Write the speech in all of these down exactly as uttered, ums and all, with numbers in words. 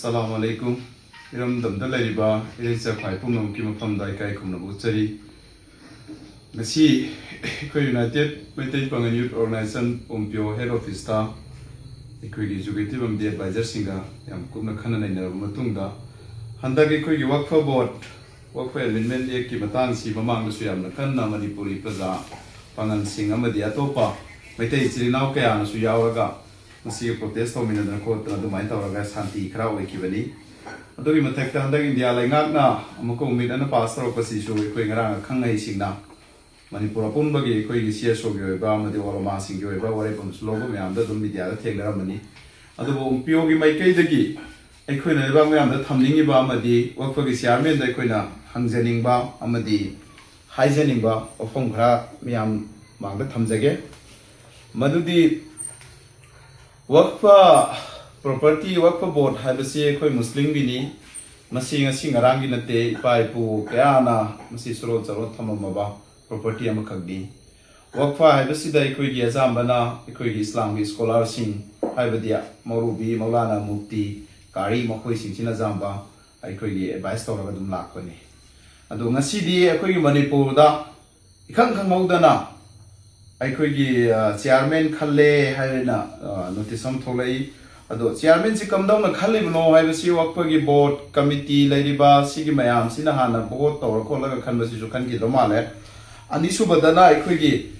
ꯑꯁꯂꯥꯃꯨ ꯑꯂꯩꯀꯨꯝ꯫ ꯏꯔꯝꯗꯝꯗ ꯂꯩꯔꯤꯕ ꯏꯔꯩꯆꯥ ꯈ꯭ꯋꯥꯏ ꯄꯨꯝꯅꯃꯛꯀꯤ ꯃꯐꯝꯗ ꯏꯀꯥꯏ ꯈꯨꯝꯅꯕ ꯎꯠꯆꯔꯤ꯫ ꯉꯁꯤ ꯑꯩꯈꯣꯏ ꯌꯨꯅꯥꯏꯇꯦꯠ ꯃꯩꯇꯩ ꯄꯥꯉꯜ ꯌꯨꯠ ꯑꯣꯔꯒꯅꯥꯏꯖꯦꯁꯟ ꯑꯣꯝꯄꯤꯌꯣ ꯍꯦꯗ ꯑꯣꯐꯤꯁꯇ ꯑꯩꯈꯣꯏꯒꯤ ꯑꯦꯖꯨꯀꯦꯇꯤꯚ ꯑꯃꯗꯤ ꯑꯦꯗꯚꯥꯏꯖꯔꯁꯤꯡꯒ ꯌꯥꯝ ꯀꯨꯞꯅ ꯈꯟꯅ ꯅꯩꯅꯔꯕ ꯃꯇꯨꯡꯗ, ꯍꯟꯗꯛ ꯑꯩꯈꯣꯏꯒꯤ ꯋꯛꯐ ꯕꯣꯔꯗ, ꯋꯛꯐ ꯑꯦꯃꯦꯟꯗꯃꯦꯟ ꯑꯦꯛꯀꯤ ꯃꯇꯥꯡꯁꯤ ꯃꯃꯥꯡꯗꯁꯨ ꯌꯥꯝꯅ ꯀꯟꯅ ꯃꯅꯤꯄꯨꯔꯤ ꯄ꯭ꯔꯖꯥ ꯄꯥꯉꯜꯁꯤꯡ ꯑꯃꯗꯤ ꯑꯇꯣꯞꯄ ꯃꯩꯇꯩ ꯏꯆꯤꯜ ꯏꯅꯥꯎ ꯀꯌꯥꯅꯁꯨ ꯌꯥꯎꯔꯒ ꯃꯁꯤꯒꯤ ꯄ꯭ꯔꯣꯇꯦꯁ ꯇꯧꯃꯤꯟꯅꯗꯅ ꯈꯣꯠꯇꯅ ꯑꯗꯨꯃꯥꯏꯅ ꯇꯧꯔꯒ ꯁꯥꯟꯇꯤ ꯈꯔ ꯑꯣꯏꯈꯤꯕꯅꯤ꯫ ꯑꯗꯨꯒꯤ ꯃꯊꯛꯇ ꯍꯟꯗꯛ ꯏꯟꯗꯤꯌꯥ ꯂꯩꯉꯥꯛꯅ ꯑꯃꯨꯛꯀ ꯎꯃꯤꯠ ꯑꯅ ꯄꯥꯁ ꯇꯧꯔꯛꯄꯁꯤꯁꯨ ꯑꯩꯈꯣꯏ ꯉꯔꯥꯡ ꯑꯈꯪ ꯑꯍꯩꯁꯤꯡꯅ ꯃꯅꯤꯄꯨꯔ ꯑꯄꯨꯝꯕꯒꯤ ꯑꯩꯈꯣꯏꯒꯤ ꯁꯤ ꯑꯦꯁ ꯑꯣꯒꯤ ꯑꯣꯏꯕ ꯑꯃꯗꯤ ꯑꯣꯂꯣꯃꯥꯁꯤꯡꯒꯤ ꯑꯣꯏꯕ ꯋꯥꯔꯦꯞ ꯑꯃꯁꯨ ꯂꯧꯕ ꯃꯌꯥꯝꯗ ꯑꯗꯨꯝ ꯃꯤꯗꯤꯌꯥꯗ ꯊꯦꯡꯅꯔꯝꯃꯅꯤ꯫ ꯑꯗꯨꯕꯨ ꯑꯣꯝꯄꯤꯌꯣꯒꯤ ꯃꯥꯏꯀꯩꯗꯒꯤ ꯑꯩꯈꯣꯏꯅ ꯂꯩꯕꯥꯛ ꯃꯌꯥꯝꯗ ꯊꯝꯅꯤꯡꯉꯤꯕ ꯑꯃꯗꯤ ꯋꯛꯐꯒꯤ ꯆꯤꯌꯥꯔꯃꯦꯟꯗ ꯑꯩꯈꯣꯏꯅ ꯍꯪꯖꯅꯤꯡꯕ ꯑꯃꯗꯤ ꯍꯥꯏꯖꯅꯤꯡꯕ ꯋꯥꯐꯝ ꯈꯔ ꯃꯤꯌꯥꯝ ꯃꯥꯡꯗ ꯊꯝꯖꯒꯦ꯫ ꯃꯗꯨꯗꯤ ꯋꯛꯐ ꯄ꯭ꯔꯣꯄꯔꯇꯤ, ꯋꯛꯐ ꯕꯣꯔꯗ ꯍꯥꯏꯕꯁꯤ ꯑꯩꯈꯣꯏ ꯃꯨꯁꯂꯤꯝꯒꯤꯅꯤ꯫ ꯃꯁꯤ ꯉꯁꯤ ꯉꯔꯥꯡꯒꯤ ꯅꯠꯇꯦ, ꯏꯄꯥ ꯏꯄꯨ ꯀꯌꯥꯅ ꯃꯁꯤ ꯁꯨꯔꯣꯟ ꯆꯥꯔꯣꯟ ꯊꯝꯃꯝꯃꯕ ꯄ꯭ꯔꯣꯄꯔꯇꯤ ꯑꯃꯈꯛꯅꯤ꯫ ꯋꯛꯐ ꯍꯥꯏꯕꯁꯤꯗ ꯑꯩꯈꯣꯏꯒꯤ ꯑꯌꯥꯝꯕꯅ ꯑꯩꯈꯣꯏꯒꯤ ꯏꯁꯂꯥꯝꯒꯤ ꯁ꯭ꯀꯣꯂꯥꯔꯁꯤꯡ, ꯍꯥꯏꯕꯗꯤ ꯃꯧꯔꯨꯕꯤ, ꯃꯧꯂꯥꯅꯥ, ꯃꯨꯐꯇꯤ, ꯀꯥꯔꯤ, ꯃꯈꯣꯏꯁꯤꯡꯁꯤꯅ ꯑꯌꯥꯝꯕ ꯑꯩꯈꯣꯏꯒꯤ ꯑꯦꯗꯚꯥꯏꯁ ꯇꯧꯔꯒ ꯑꯗꯨꯝ ꯂꯥꯛꯄꯅꯤ꯫ ꯑꯗꯣ ꯉꯁꯤꯗꯤ ꯑꯩꯈꯣꯏꯒꯤ ꯃꯅꯤꯄꯨꯔꯗ ꯏꯈꯪ ꯈꯪꯍꯧꯗꯅ ꯑꯩꯈꯣꯏꯒꯤ, ꯑ, ꯆꯤꯌꯥꯔꯃꯦꯟ ꯈꯜꯂꯦ ꯍꯥꯏꯅ, ꯑ, ꯅꯣꯇꯤꯁ ꯑꯃ ꯊꯣꯛꯂꯛꯏ꯫ ꯑꯗꯣ ꯆꯤꯌꯥꯔꯃꯦꯟꯁꯤ ꯀꯝꯗꯧꯅ ꯈꯜꯂꯤꯕꯅꯣ ꯍꯥꯏꯕꯁꯤ ꯋꯛꯐꯒꯤ ꯕꯣꯔꯗ, ꯀꯃꯤꯇꯤ ꯂꯩꯔꯤꯕ ꯁꯤꯒꯤ ꯃꯌꯥꯝꯁꯤꯅ ꯍꯥꯟꯅ ꯚꯣꯠ ꯇꯧꯔ ꯈꯣꯠꯂꯒ ꯈꯟꯕꯁꯤꯁꯨ ꯈꯟꯈꯤꯗꯧ ꯃꯥꯜꯂꯦ꯫ ꯑꯅꯤꯁꯨꯕꯗꯅ ꯑꯩꯈꯣꯏꯒꯤ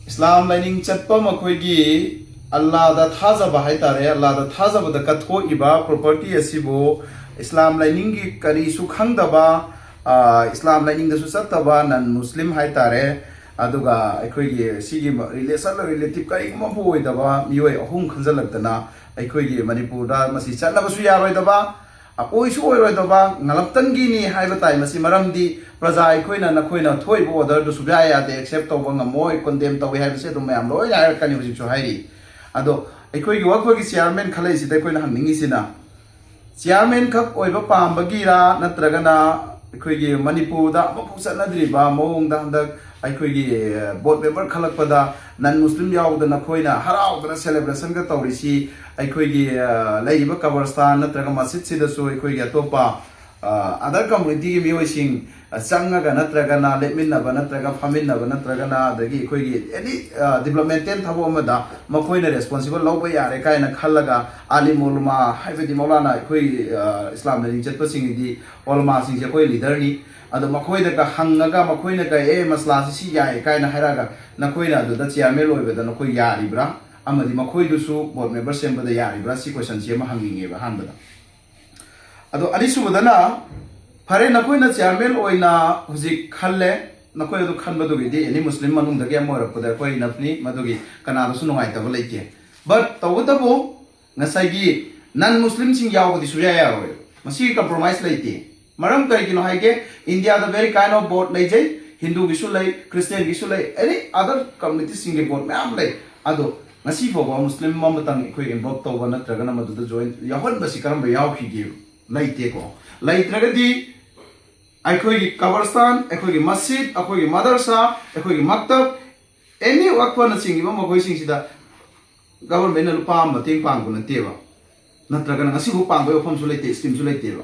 ꯏꯁꯂꯥꯝ ꯂꯥꯏꯅꯤꯡ ꯆꯠꯄ ꯃꯈꯣꯏꯒꯤ ꯑꯜꯂꯥꯗ ꯊꯥꯖꯕ ꯍꯥꯏꯇꯥꯔꯦ, ꯑꯜꯂꯥꯗ ꯊꯥꯖꯕꯗ ꯀꯠꯊꯣꯛꯏꯕ ꯄ꯭ꯔꯣꯄꯔꯇꯤ ꯑꯁꯤꯕꯨ ꯏꯁꯂꯥꯝ ꯂꯥꯏꯅꯤꯡꯒꯤ ꯀꯔꯤꯁꯨ ꯈꯪꯗꯕ, ꯑ, ꯏꯁꯂꯥꯝ ꯂꯥꯏꯅꯤꯡꯗꯁꯨ ꯆꯠꯇꯕ ꯅꯟ ꯃꯨꯁꯂꯤꯝ ꯍꯥꯏꯇꯥꯔꯦ, ꯑꯗꯨꯒ ꯑꯩꯈꯣꯏꯒꯤ ꯁꯤꯒꯤ ꯔꯤꯂꯦꯁꯟ ꯔꯤꯂꯦꯇꯤꯞ ꯀꯔꯤꯒꯨꯝꯕ ꯑꯃ ꯑꯣꯏꯗꯕ ꯃꯤꯑꯣꯏ ꯑꯍꯨꯝ ꯈꯟꯖꯜꯂꯛꯇꯅ ꯑꯩꯈꯣꯏꯒꯤ ꯃꯅꯤꯄꯨꯔꯗ ꯃꯁꯤ ꯆꯠꯅꯕꯁꯨ ꯌꯥꯔꯣꯏꯗꯕ, ꯑꯣꯏꯁꯨ ꯑꯣꯏꯔꯣꯏꯗꯕ, ꯉꯥꯂꯞꯇꯟꯒꯤꯅꯤ ꯍꯥꯏꯕ ꯇꯥꯏ ꯃꯁꯤ꯫ ꯃꯔꯝꯗꯤ ꯄ꯭ꯔꯖꯥ ꯑꯩꯈꯣꯏꯅ ꯅꯈꯣꯏꯅ ꯊꯣꯛꯏꯕ ꯑꯣꯔꯗꯔꯗꯨ ꯁꯨꯡꯌꯥ ꯌꯥꯗꯦ, ꯑꯦꯛꯁꯦꯞ ꯇꯧꯕ ꯉꯝꯃꯣꯏ, ꯀꯣꯟꯗꯦꯝ ꯇꯧꯏ ꯍꯥꯏꯕꯁꯦ ꯑꯗꯨꯝ ꯃꯌꯥꯝ ꯂꯣꯏꯅ ꯍꯥꯏꯔꯛꯀꯅꯤ, ꯍꯧꯖꯤꯛꯁꯨ ꯍꯥꯏꯔꯤ꯫ ꯑꯗꯣ ꯑꯩꯈꯣꯏꯒꯤ ꯋꯛꯐꯒꯤ ꯆꯤꯌꯥꯔꯃꯦꯟ ꯈꯜꯂꯛꯏꯁꯤꯗ ꯑꯩꯈꯣꯏꯅ ꯍꯪꯅꯤꯡꯉꯤꯁꯤꯅ, ꯆꯤꯌꯥꯔꯃꯦꯟ ꯈꯛ ꯑꯣꯏꯕ ꯄꯥꯝꯕꯒꯤꯔꯥ, ꯅꯠꯇ꯭ꯔꯒꯅ ꯑꯩꯈꯣꯏꯒꯤ ꯃꯅꯤꯄꯨꯔꯗ ꯑꯃꯐꯥꯎ ꯆꯠꯅꯗ꯭ꯔꯤꯕ ꯃꯑꯣꯡꯗ ꯍꯟꯗꯛ ꯑꯩꯈꯣꯏꯒꯤ ꯕꯣꯔꯗ ꯃꯦꯝꯕꯔ ꯈꯜꯂꯛꯄꯗ ꯅꯟ ꯃꯨꯁꯂꯤꯝ ꯌꯥꯎꯗꯅ ꯑꯩꯈꯣꯏꯅ ꯍꯔꯥꯎꯗꯅ ꯁꯦꯂꯦꯕ꯭ꯔꯦꯁꯟꯒ ꯇꯧꯔꯤꯁꯤ, ꯑꯩꯈꯣꯏꯒꯤ ꯂꯩꯔꯤꯕ ꯀꯕꯔꯁꯇꯥꯟ ꯅꯠꯇ꯭ꯔꯒ ꯃꯁꯖꯤꯠꯁꯤꯗꯁꯨ ꯑꯩꯈꯣꯏꯒꯤ ꯑꯇꯣꯞꯄ ꯑꯗꯔ ꯀꯝꯃꯨꯅꯤꯇꯤꯒꯤ ꯃꯤꯑꯣꯏꯁꯤꯡ ꯆꯪꯉꯒ ꯅꯠꯇ꯭ꯔꯒꯅ ꯂꯦꯞꯃꯤꯟꯅꯕ ꯅꯠꯇ꯭ꯔꯒ ꯐꯝꯃꯤꯟꯅꯕ ꯅꯠꯇ꯭ꯔꯒꯅ ꯑꯗꯒꯤ ꯑꯩꯈꯣꯏꯒꯤ ꯑꯦꯅꯤ ꯗꯤꯕ꯭ꯂꯞꯃꯦꯟꯇꯦꯜ ꯊꯕꯛ ꯑꯃꯗ ꯃꯈꯣꯏꯅ ꯔꯦꯁꯄꯣꯟꯁꯤꯕꯜ ꯂꯧꯕ ꯌꯥꯔꯦ ꯀꯥꯏꯅ ꯈꯜꯂꯒ ꯑꯥꯂꯤꯝ ꯎꯂꯃꯥ ꯍꯥꯏꯕꯗꯤ ꯃꯧꯂꯥꯅꯥ ꯑꯩꯈꯣꯏ ꯏꯁꯂꯥꯝ ꯂꯥꯏꯅꯤꯡ ꯆꯠꯄꯁꯤꯡꯒꯤꯗꯤ ꯎꯂꯃꯥꯁꯤꯡꯁꯦ ꯑꯩꯈꯣꯏ ꯂꯤꯗꯔꯅꯤ꯫ ꯑꯗꯣ ꯃꯈꯣꯏꯗꯒ ꯍꯪꯉꯒ ꯃꯈꯣꯏꯅꯒ ꯑꯦ ꯃꯁꯂꯥꯁꯤ ꯁꯤ ꯌꯥꯏ ꯀꯥꯏꯅ ꯍꯥꯏꯔꯛꯑꯒ ꯅꯈꯣꯏꯅ ꯑꯗꯨꯗ ꯆꯤꯌꯥꯔꯃꯦꯟ ꯑꯣꯏꯕꯗ ꯅꯈꯣꯏ ꯌꯥꯔꯤꯕ꯭ꯔꯥ ꯑꯃꯗꯤ ꯃꯈꯣꯏꯗꯨꯁꯨ ꯕꯣꯔꯗ ꯃꯦꯝꯕꯔ ꯁꯦꯝꯕꯗ ꯌꯥꯔꯤꯕ꯭ꯔꯥ ꯁꯤ ꯀꯣꯏꯁꯟꯁꯤ ꯑꯃ ꯍꯪꯅꯤꯡꯉꯦꯕ ꯑꯍꯥꯟꯕꯗ꯫ ꯑꯗꯣ ꯑꯅꯤꯁꯨꯕꯗꯅ ꯐꯔꯦ ꯅꯈꯣꯏꯅ ꯆꯤꯌꯥꯔꯃꯦꯟ ꯑꯣꯏꯅ ꯍꯧꯖꯤꯛ ꯈꯜꯂꯦ, ꯅꯈꯣꯏ ꯑꯗꯨ ꯈꯟꯕꯗꯨꯒꯤꯗꯤ ꯑꯦꯅꯤ ꯃꯨꯁꯂꯤꯝ ꯃꯅꯨꯡꯗꯒꯤ ꯑꯃ ꯑꯣꯏꯔꯛꯄꯗ ꯑꯩꯈꯣꯏ ꯏꯅꯐꯅꯤ, ꯃꯗꯨꯒꯤ ꯀꯅꯥꯗꯁꯨ ꯅꯨꯡꯉꯥꯏꯇꯕ ꯂꯩꯇꯦ꯫ ꯕꯠ ꯇꯧꯕꯇꯕꯨ ꯉꯁꯥꯏꯒꯤ ꯅꯟ ꯃꯨꯁꯂꯤꯝꯁꯤꯡ ꯌꯥꯎꯕꯗꯤ ꯁꯨꯌꯥ ꯌꯥꯔꯣꯏ꯫ ꯃꯁꯤꯒꯤ ꯀꯝꯄ꯭ꯔꯣꯃꯥꯏꯁ ꯂꯩꯇꯦ꯫ ꯃꯔꯝ ꯀꯔꯤꯒꯤꯅꯣ ꯍꯥꯏꯒꯦ, ꯏꯟꯗꯤꯌꯥꯗ ꯚꯦꯔꯤ ꯀꯥꯏꯟ ꯑꯣꯐ ꯕꯣꯔꯗ ꯂꯩꯖꯩ, ꯍꯤꯟꯗꯨꯒꯤꯁꯨ ꯂꯩ, ꯈ꯭ꯔꯤꯁꯇꯤꯌꯥꯟꯒꯤꯁꯨ ꯂꯩ, ꯑꯦꯅꯤ ꯑꯗꯔ ꯀꯝꯃꯨꯅꯤꯇꯤꯁꯤꯡꯒꯤ ꯕꯣꯔꯗ ꯃꯌꯥꯝ ꯂꯩ꯫ ꯑꯗꯣ ꯉꯁꯤ ꯐꯥꯎꯕ ꯃꯨꯁꯂꯤꯝ ꯑꯃꯇꯪ ꯑꯩꯈꯣꯏ ꯏꯟꯚꯣꯜꯕ ꯇꯧꯕ ꯅꯠꯇ꯭ꯔꯒꯅ ꯃꯗꯨꯗ ꯖꯣꯏꯟ ꯌꯥꯎꯍꯟꯕꯁꯤ ꯀꯔꯝꯕ ꯌꯥꯎꯈꯤꯒꯦ? ꯂꯩꯇꯦꯀꯣ꯫ ꯂꯩꯇ꯭ꯔꯒꯗꯤ ꯑꯩꯈꯣꯏꯒꯤ ꯀꯕꯔꯁꯇꯥꯟ, ꯑꯩꯈꯣꯏꯒꯤ ꯃꯁꯖꯤꯗ, ꯑꯩꯈꯣꯏꯒꯤ ꯃꯗꯔꯁꯥ, ꯑꯩꯈꯣꯏꯒꯤ ꯃꯛꯇꯕ, ꯑꯦꯅꯤ ꯋꯛꯐꯅꯆꯤꯡꯕ ꯃꯈꯣꯏꯁꯤꯡꯁꯤꯗ ꯒꯚꯔꯟꯃꯦꯟꯅ ꯂꯨꯄꯥ ꯑꯃ ꯃꯇꯦꯡ ꯄꯥꯡꯕ ꯅꯠꯇꯦꯕ, ꯅꯠꯇ꯭ꯔꯒꯅ ꯉꯁꯤꯐꯥꯎ ꯄꯥꯡꯕꯒꯤ ꯋꯥꯐꯝꯁꯨ ꯂꯩꯇꯦ, ꯁ꯭ꯀꯤꯝꯁꯨ ꯂꯩꯇꯦꯕ꯫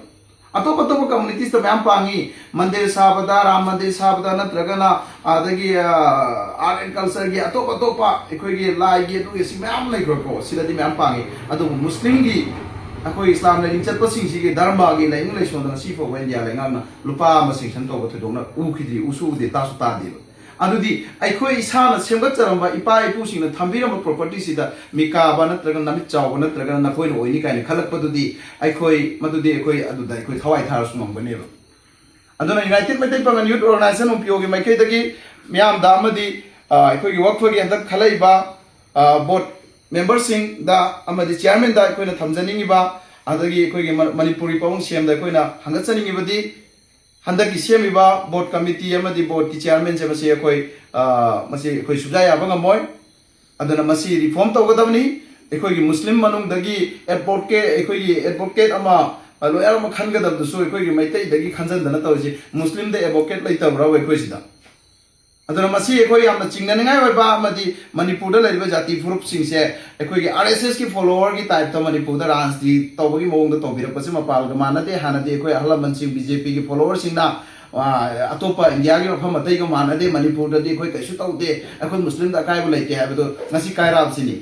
ꯑꯇꯣꯞ ꯑꯇꯣꯞꯄ ꯀꯝꯃꯨꯅꯤꯇꯤꯁꯇ ꯃꯌꯥꯝ ꯄꯥꯡꯉꯤ, ꯃꯟꯗꯤꯔ ꯁꯥꯕꯗ, ꯔꯥꯝ ꯃꯟꯗꯤꯔ ꯁꯥꯕꯗ, ꯅꯠꯇ꯭ꯔꯒꯅ ꯑꯗꯒꯤ ꯑꯥꯔꯠ ꯑꯦꯟ ꯀꯜꯆꯔꯒꯤ ꯑꯇꯣꯞ ꯑꯇꯣꯞꯄ ꯑꯩꯈꯣꯏꯒꯤ ꯂꯥꯏꯒꯤ ꯑꯗꯨꯒꯤ ꯁꯤ ꯃꯌꯥꯝ ꯂꯩꯈ꯭ꯔꯦꯀꯣ, ꯁꯤꯗꯗꯤ ꯃꯌꯥꯝ ꯄꯥꯡꯉꯤ꯫ ꯑꯗꯨꯕꯨ ꯃꯨꯁꯂꯤꯝꯒꯤ ꯑꯩꯈꯣꯏ ꯏꯁꯂꯥꯝ ꯂꯥꯏꯅꯤꯡ ꯆꯠꯄꯁꯤꯡꯁꯤꯒꯤ ꯙꯔꯃꯒꯤ ꯂꯥꯏꯅꯤꯡ ꯂꯥꯏꯁꯣꯟꯗ ꯉꯁꯤ ꯐꯥꯎꯕ ꯏꯟꯗꯤꯌꯥ ꯂꯩꯉꯥꯛꯅ ꯂꯨꯄꯥ ꯑꯃ ꯁꯦꯡꯁꯟ ꯇꯧꯕ ꯊꯣꯏꯗꯣꯛꯅ ꯎꯈꯤꯗ꯭ꯔꯤ, ꯎꯁꯨ ꯎꯗꯦ, ꯇꯥꯁꯨ ꯇꯥꯗꯦꯕ꯫ ꯑꯗꯨꯗꯤ ꯑꯩꯈꯣꯏ ꯏꯁꯥꯅ ꯁꯦꯝꯒꯠꯆꯔꯝꯕ ꯏꯄꯥ ꯏꯄꯨꯁꯤꯡꯅ ꯊꯝꯕꯤꯔꯝꯕ ꯄ꯭ꯔꯣꯄꯔꯇꯤꯁꯤꯗ ꯃꯤꯀꯥꯕ ꯅꯠꯇ꯭ꯔꯒ ꯅꯃꯤꯠ ꯆꯥꯎꯕ ꯅꯠꯇ꯭ꯔꯒꯅ ꯅꯈꯣꯏꯅ ꯑꯣꯏꯅꯤ ꯀꯥꯏꯅ ꯈꯜꯂꯛꯄꯗꯨꯗꯤ ꯑꯩꯈꯣꯏ, ꯃꯗꯨꯗꯤ ꯑꯩꯈꯣꯏ ꯑꯗꯨꯗ ꯑꯩꯈꯣꯏ ꯊꯋꯥꯏ ꯊꯥꯔꯁꯨ ꯉꯝꯒꯅꯦꯕ꯫ ꯑꯗꯨꯅ ꯌꯨꯅꯥꯏꯇꯦꯗ ꯃꯩꯇꯩ ꯄꯥꯉꯜ ꯌꯨꯠ ꯑꯣꯔꯒꯅꯥꯏꯖꯦꯁꯟ, ꯎꯄꯤꯌꯣꯒꯤ ꯃꯥꯏꯀꯩꯗꯒꯤ ꯃꯤꯌꯥꯝꯗ ꯑꯃꯗꯤ ꯑ, ꯑꯩꯈꯣꯏꯒꯤ ꯋꯛꯐꯒꯤ ꯍꯟꯗꯛ ꯈꯜꯂꯛꯏꯕ ꯕꯣꯔꯗ ꯃꯦꯝꯕꯔꯁꯤꯡꯗ ꯑꯃꯗꯤ ꯆꯤꯌꯥꯔꯃꯦꯟꯗ ꯑꯩꯈꯣꯏꯅ ꯊꯝꯖꯅꯤꯡꯉꯤꯕ, ꯑꯗꯒꯤ ꯑꯩꯈꯣꯏꯒꯤ ꯃ- ꯃꯅꯤꯄꯨꯔꯤ ꯄꯥꯕꯨꯡ ꯁꯤꯑꯦꯝꯗ ꯑꯩꯈꯣꯏꯅ ꯍꯪꯒꯠꯆꯅꯤꯡꯉꯤꯕꯗꯤ, ꯍꯟꯗꯛꯀꯤ ꯁꯦꯝꯃꯤꯕ ꯕꯣꯔꯗ ꯀꯃꯤꯇꯤ ꯑꯃꯗꯤ ꯕꯣꯔꯗꯀꯤ ꯆꯤꯌꯥꯔꯃꯦꯟꯁꯦ ꯃꯁꯤ ꯑꯩꯈꯣꯏ, ꯑ, ꯃꯁꯤ ꯑꯩꯈꯣꯏ ꯁꯨꯛꯌꯥ ꯌꯥꯕ ꯉꯝꯃꯣꯏ꯫ ꯑꯗꯨꯅ ꯃꯁꯤ ꯔꯤꯐꯣꯔꯝ ꯇꯧꯒꯗꯕꯅꯤ꯫ ꯑꯩꯈꯣꯏꯒꯤ ꯃꯨꯁꯂꯤꯝ ꯃꯅꯨꯡꯗꯒꯤ ꯑꯦꯗꯚꯣꯀꯦꯠ, ꯑꯩꯈꯣꯏꯒꯤ ꯑꯦꯗꯚꯣꯀꯦꯠ ꯑꯃ, ꯑ, ꯂꯣꯌꯔ ꯑꯃ ꯈꯟꯒꯗꯕꯗꯨꯁꯨ ꯑꯩꯈꯣꯏꯒꯤ ꯃꯩꯇꯩꯗꯒꯤ ꯈꯟꯖꯟꯗꯅ ꯇꯧꯔꯤꯁꯤ, ꯃꯨꯁꯂꯤꯝꯗ ꯑꯦꯗꯚꯣꯀꯦꯠ ꯂꯩꯇꯕ꯭ꯔꯥꯕ ꯑꯩꯈꯣꯏꯁꯤꯗ? ꯑꯗꯨꯅ ꯃꯁꯤ ꯑꯩꯈꯣꯏ ꯌꯥꯝꯅ ꯆꯤꯡꯅꯅꯤꯡꯉꯥꯏ ꯑꯣꯏꯕ ꯑꯃꯗꯤ ꯃꯅꯤꯄꯨꯔꯗ ꯂꯩꯔꯤꯕ ꯖꯥꯇꯤ ꯐꯨꯔꯨꯞꯁꯤꯡꯁꯦ ꯑꯩꯈꯣꯏꯒꯤ RSS ꯀꯤ follower ꯒꯤ type ꯇ ꯃꯅꯤꯄꯨꯔꯗ ꯔꯥꯖꯅꯤꯇꯤ ꯇꯧꯕꯒꯤ ꯃꯑꯣꯡꯗ ꯇꯧꯕꯤꯔꯛꯄꯁꯦ ꯃꯄꯥꯟꯒ ꯃꯥꯟꯅꯗꯦ꯫ ꯍꯥꯟꯅꯗꯤ ꯑꯩꯈꯣꯏ ꯑꯍꯜ ꯂꯃꯟꯁꯤꯡ BJP ꯒꯤ follower ꯁꯤꯡꯅ, ꯑ, ꯑꯇꯣꯞꯄ ꯏꯟꯗꯤꯌꯥꯒꯤ ꯃꯐꯝ ꯑꯇꯩꯒ ꯃꯥꯟꯅꯗꯦ, ꯃꯅꯤꯄꯨꯔꯗꯗꯤ ꯑꯩꯈꯣꯏ ꯀꯩꯁꯨ ꯇꯧꯗꯦ, ꯑꯩꯈꯣꯏ ꯃꯨꯁꯂꯤꯝꯗ ꯑꯀꯥꯏꯕ ꯂꯩꯇꯦ ꯍꯥꯏꯕꯗꯣ ꯉꯁꯤ ꯀꯥꯏꯔꯛꯑꯕꯁꯤꯅꯤ꯫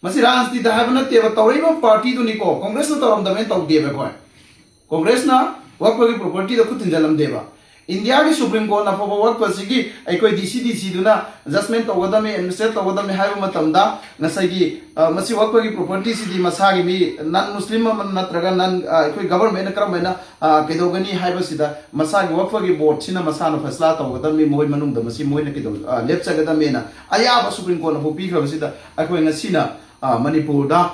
ꯃꯁꯤ ꯔꯥꯖꯅꯤꯇꯤꯗ ꯍꯥꯏꯕ ꯅꯠꯇꯦꯕ, ꯇꯧꯔꯛꯏꯕ party ꯗꯨꯅꯤꯀꯣ, ꯀꯣꯡꯒ꯭ꯔꯦꯁꯅ ꯇꯧꯔꯝꯗꯕꯅ ꯇꯧꯗꯦꯕ ꯑꯩꯈꯣꯏ꯫ ꯀꯣꯡꯒ꯭ꯔꯦꯁꯅ ꯋꯛꯐꯒꯤ property ꯗ ꯈꯨꯠ ꯊꯤꯟꯖꯜꯂꯝꯗꯦꯕ꯫ ꯏꯟꯗꯤꯌꯥꯒꯤ Supreme Court ꯅ ꯐꯥꯎꯕ ꯋꯛꯐ ꯑꯁꯤꯒꯤ ꯑꯩꯈꯣꯏ DC DC ꯗꯨꯅ judgement ꯇꯧꯒꯗꯕꯅꯤ, administrate ꯇꯧꯒꯗꯕꯅꯤ ꯍꯥꯏꯕ ꯃꯇꯝꯗ ꯉꯁꯥꯏꯒꯤ, ꯑ, ꯃꯁꯤ ꯋꯛꯐꯒꯤ property ꯁꯤꯗꯤ ꯃꯁꯥꯒꯤ ꯃꯤ non Muslim ꯑꯃ ꯅꯠꯇ꯭ꯔꯒ non, ꯑ, ꯑꯩꯈꯣꯏ government ꯅ ꯀꯔꯝꯍꯥꯏꯅ, ꯑ, ꯀꯩꯗꯧꯒꯅꯤ ꯍꯥꯏꯕꯁꯤꯗ ꯃꯁꯥꯒꯤ ꯋꯛꯐꯒꯤ board ꯁꯤꯅ ꯃꯁꯥꯅ ꯐꯩꯁꯂꯥ ꯇꯧꯒꯗꯕꯅꯤ, ꯃꯣꯏ ꯃꯅꯨꯡꯗ ꯃꯁꯤ ꯃꯣꯏꯅ ꯀꯩꯗꯧ-, ꯑ, ꯂꯦꯞꯆꯒꯗꯕꯅꯤꯅ ꯑꯌꯥꯕ Supreme Court ꯅ ꯐꯥꯎ ꯄꯤꯈ꯭ꯔꯕꯁꯤꯗ ꯑꯩꯈꯣꯏ ꯉꯁꯤꯅ, ꯑ, ꯃꯅꯤꯄꯨꯔꯗ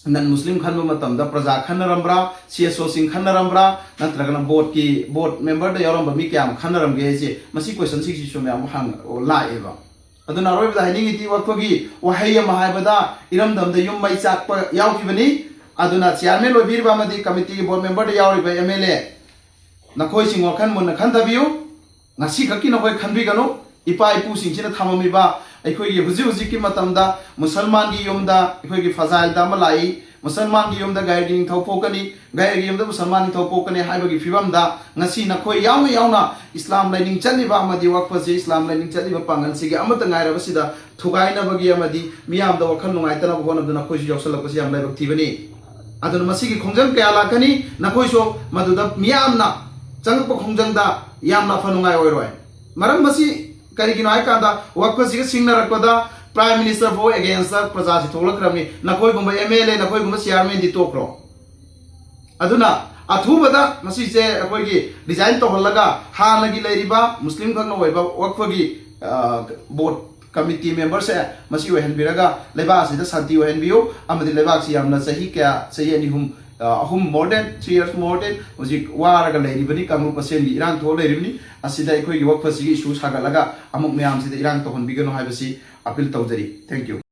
non Muslim ꯈꯟꯕ ꯃꯇꯝꯗ ꯄ꯭ꯔꯖꯥ ꯈꯟꯅꯔꯝꯕ꯭ꯔꯥ, CSO ꯁꯤꯡ ꯈꯟꯅꯔꯝꯕ꯭ꯔꯥ, ꯅꯠꯇ꯭ꯔꯒꯅ board ꯀꯤ, board member ꯗ ꯌꯥꯎꯔꯝꯕ ꯃꯤ ꯀꯌꯥꯝ ꯈꯟꯅꯔꯝꯒꯦ ꯍꯥꯏꯁꯦ, ꯃꯁꯤ question ꯁꯤꯡꯁꯤꯁꯨ ꯃꯌꯥꯝ ꯍꯪ-, ꯂꯥꯛꯑꯦꯕ꯫ ꯑꯗꯨꯅ ꯑꯔꯣꯏꯕꯗ ꯍꯥꯏꯅꯤꯡꯉꯤꯗꯤ, ꯋꯛꯐꯒꯤ ꯋꯥꯍꯩ ꯑꯃ ꯍꯥꯏꯕꯗ ꯏꯔꯝꯗꯝꯗ ꯌꯨꯝ ꯃꯩ ꯆꯥꯛꯄ ꯌꯥꯎꯈꯤꯕꯅꯤ꯫ ꯑꯗꯨꯅ chairman ꯑꯣꯏꯕꯤꯔꯤꯕ ꯑꯃꯗꯤ committee ꯒꯤ board member ꯗ ꯌꯥꯎꯔꯤꯕ MLA, ꯅꯈꯣꯏꯁꯤꯡ ꯋꯥꯈꯜ ꯃꯨꯟꯅ ꯈꯟꯊꯕꯤꯌꯨ꯫ ꯉꯁꯤꯈꯛꯀꯤ ꯅꯈꯣꯏ ꯈꯟꯕꯤꯒꯅꯨ꯫ ꯏꯄꯥ ꯏꯄꯨꯁꯤꯡꯁꯤꯅ ꯊꯝꯃꯝꯃꯤꯕ ꯑꯩꯈꯣꯏꯒꯤ ꯍꯧꯖꯤꯛ ꯍꯧꯖꯤꯛꯀꯤ ꯃꯇꯝꯗ ꯃꯨꯁꯜꯃꯥꯟꯒꯤ ꯌꯨꯝꯗ ꯑꯩꯈꯣꯏꯒꯤ ꯐꯖꯥꯏꯜꯗ ꯑꯃ ꯂꯥꯛꯏ, ꯃꯨꯁꯜꯃꯥꯟꯒꯤ ꯌꯨꯝꯗ ꯒꯩꯔꯒꯤ ꯅꯤꯡꯊꯧ ꯄꯣꯛꯀꯅꯤ, ꯒꯩꯔꯒꯤ ꯌꯨꯝꯗ ꯃꯨꯁꯜꯃꯥꯟ ꯅꯤꯡꯊꯧ ꯄꯣꯛꯀꯅꯤ ꯍꯥꯏꯕꯒꯤ ꯐꯤꯕꯝꯗ ꯉꯁꯤ ꯅꯈꯣꯏ ꯌꯥꯎꯅ ꯌꯥꯎꯅ ꯏꯁꯂꯥꯝ ꯂꯥꯏꯅꯤꯡ ꯆꯠꯂꯤꯕ ꯑꯃꯗꯤ ꯋꯛꯐꯁꯤ ꯏꯁꯂꯥꯝ ꯂꯥꯏꯅꯤꯡ ꯆꯠꯂꯤꯕ ꯄꯥꯡꯒꯜꯁꯤꯒꯤ ꯑꯃꯠꯇ ꯉꯥꯏꯔꯕꯁꯤꯗ ꯊꯨꯒꯥꯏꯅꯕꯒꯤ ꯑꯃꯗꯤ ꯃꯤꯌꯥꯝꯗ ꯋꯥꯈꯜ ꯅꯨꯡꯉꯥꯏꯇꯅꯕ ꯍꯣꯠꯅꯕꯗ ꯅꯈꯣꯏꯁꯨ ꯌꯥꯎꯁꯜꯂꯛꯄꯁꯤ ꯌꯥꯝ ꯂꯥꯏꯕꯛ ꯊꯤꯕꯅꯤ꯫ ꯑꯗꯨꯅ ꯃꯁꯤꯒꯤ ꯈꯣꯡꯖꯪ ꯀꯌꯥ ꯂꯥꯛꯀꯅꯤ, ꯅꯈꯣꯏꯁꯨ ꯃꯗꯨꯗ ꯃꯤꯌꯥꯝꯅ ꯆꯪꯉꯛꯄ ꯈꯣꯡꯖꯪꯗ ꯌꯥꯝꯅ ꯑꯐ ꯅꯨꯡꯉꯥꯏ ꯑꯣꯏꯔꯣꯏ꯫ ꯃꯔꯝ ꯑꯁꯤ ꯀꯔꯤꯒꯤꯅꯣ ꯍꯥꯏ ꯀꯥꯟꯗ, ꯋꯛꯐꯁꯤꯒ ꯁꯤꯡꯅꯔꯛꯄꯗ Prime Minister ꯐꯥꯎ against ꯇ ꯄ꯭ꯔꯖꯥꯁꯤ ꯊꯣꯛꯂꯛꯈ꯭ꯔꯕꯅꯤ꯫ ꯅꯈꯣꯏꯒꯨꯝꯕ MLA, ꯅꯈꯣꯏꯒꯨꯝꯕ chairman ꯗꯤ ꯇꯣꯛꯈ꯭ꯔꯣ꯫ ꯑꯗꯨꯅ ꯑꯊꯨꯕꯗ ꯃꯁꯤꯁꯦ ꯑꯩꯈꯣꯏꯒꯤ resign ꯇꯧꯍꯜꯂꯒ ꯍꯥꯟꯅꯒꯤ ꯂꯩꯔꯤꯕ ꯃꯨꯁꯂꯤꯝ ꯈꯛꯅ ꯑꯣꯏꯕ ꯋꯛꯐꯒꯤ, ꯑ, board committee member ꯁꯦ ꯃꯁꯤ ꯑꯣꯏꯍꯟꯕꯤꯔꯒ ꯂꯩꯕꯥꯛ ꯑꯁꯤꯗ ꯁꯥꯟꯇꯤ ꯑꯣꯏꯍꯟꯕꯤꯌꯨ꯫ ꯑꯃꯗꯤ ꯂꯩꯕꯥꯛꯁꯤ ꯌꯥꯝꯅ ꯆꯍꯤ ꯀꯌꯥ, ꯆꯍꯤ ꯑꯅꯤ ꯑꯍꯨꯝ, ꯑ, ꯑꯍꯨꯝ, more than three years, more than ꯍꯧꯖꯤꯛ ꯋꯥꯔꯒ ꯂꯩꯔꯤꯕꯅꯤ, ꯀꯥꯡꯂꯨꯞ ꯃꯁꯦꯟꯒꯤ ꯏꯔꯥꯡ ꯊꯣꯛꯑ ꯂꯩꯔꯤꯕꯅꯤ꯫ ꯑꯁꯤꯗ ꯑꯩꯈꯣꯏꯒꯤ ꯋꯛꯐꯁꯤꯒꯤ issue ꯁꯥꯒꯠꯂꯒ ꯑꯃꯨꯛ ꯃꯌꯥꯝꯁꯤꯗ ꯏꯔꯥꯡ ꯇꯧꯍꯟꯕꯤꯒꯅꯨ ꯍꯥꯏꯕꯁꯤ appeal ꯇꯧꯖꯔꯤ꯫ Thank you꯫